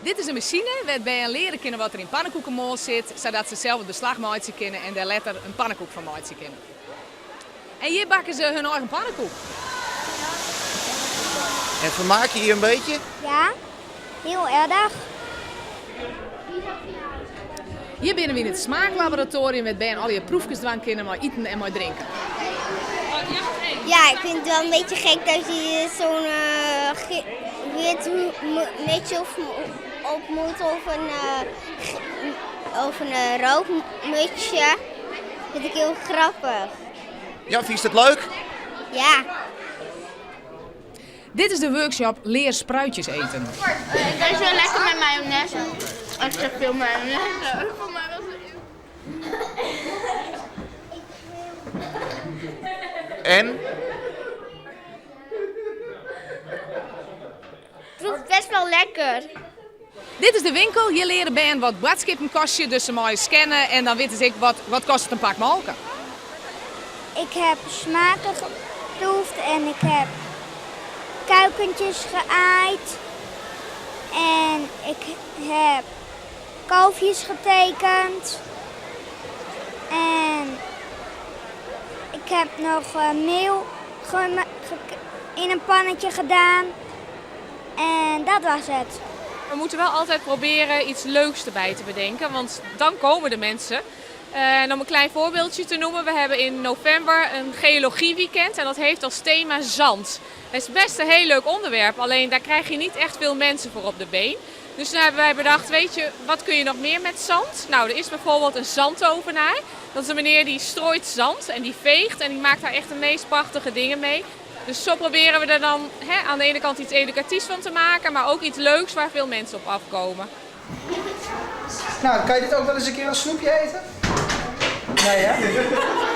Dit is in masine wêr't bern leare kinne wat der yn pannekoekemoal sit, sadat se sels it beslach meitsje kinne en dêr letter in pannekoek fan meitsje kinne. En hjir bakke se hun eigen pannekoek. En vermaak je je een beetje? Ja, heel erg. Hjir binne we yn it smaaklaboratoarium wêr't bern allegear proefkes dwaan kinne mei iten en mei drinken. Ja, ik vind het wel een beetje gek dat je zo'n wit mutsje op moet of een rood mutsje. Vind ik heel grappig. Ja, fynst it leuk? Ja. Dit is de workshop Leer spruitjes eten. Het is wel lekker met mayonaise. Ik zeg veel mayonaise. Voor mij was het. En? Het proeft best wel lekker. Dit is de winkel. Hjir leare bern wat boadskippen kostje. Dus se meie scanne en dan witte se ek wat kostet in pak molke. Ik heb smaken geproefd en ik heb kuikentjes geaaid. En ik heb kalfjes getekend. En ik heb nog meel in een pannetje gedaan. En dat was het. We moeten wel altijd proberen iets leuks erbij te bedenken, want dan komen de mensen. En om een klein voorbeeldje te noemen, we hebben in november een geologieweekend en dat heeft als thema zand. Dat is best een heel leuk onderwerp, alleen daar krijg je niet echt veel mensen voor op de been. Dus toen hebben wij bedacht, wat kun je nog meer met zand? Er is bijvoorbeeld een zandtovenaar. Dat is een meneer die strooit zand en die veegt en die maakt daar echt de meest prachtige dingen mee. Dus zo proberen we er dan, aan de ene kant iets educatiefs van te maken, maar ook iets leuks waar veel mensen op afkomen. Kan je dit ook wel eens een keer als snoepje eten? Nee, hè?